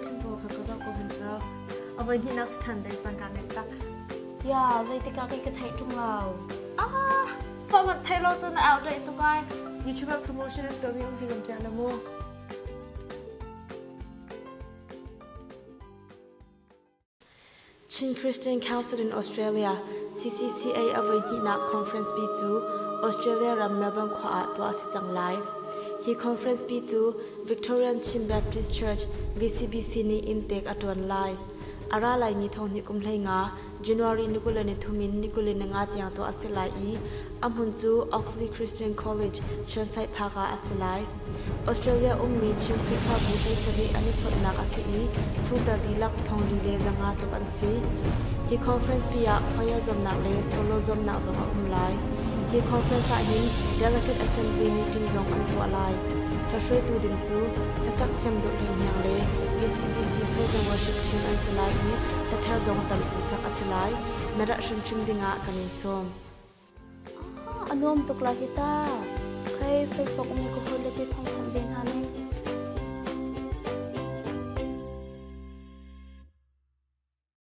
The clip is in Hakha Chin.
YouTube pawl kha ka zoh ko hen cu. A voi hnihnak si ṭhan deng cang ka ngai tak. Ya, zeitikah kei ka theih ṭung lo. Ah, pa mat thei lo cun na out dei tuk ai. YouTuber promotion an tuahmi um si lam piak le mu. Chin Christian Council in Australia, CCCA a voihnihnak conference pi cu Australia ram Melbourne khua ah tuah a si cang lai. Hi conference pi cu Victorian Chin Baptist Church, VCBC nih inntek a ṭuan lai. A ra laimi thonghnih kum 15 January ni 23 in ni 25 tiang tuah a si lai i a hmun cu Oxley Christian College, Chirnside Park ah a si lai. Australia ummi Chin Khrihfabu 17 an i fonhnak a si i chungtel dihlak 4500 tluk an si. Hi conference pi ah choir zuamnak le solo zuamnak zong a um lai. Hi conference ah hin Delegate Assembly meeting zong an tuah lai. Hlahruaitu ding cu hlasak thiam Dawt Hlei Hniang le VCBC Praise and Worship Team an si lai i hlathar zong tampi sak a si lai. Na rat hrimhrim dingah kan in sawm. A nuam tuk lai hi ta. Khai Facebook um ka hol le ti thong.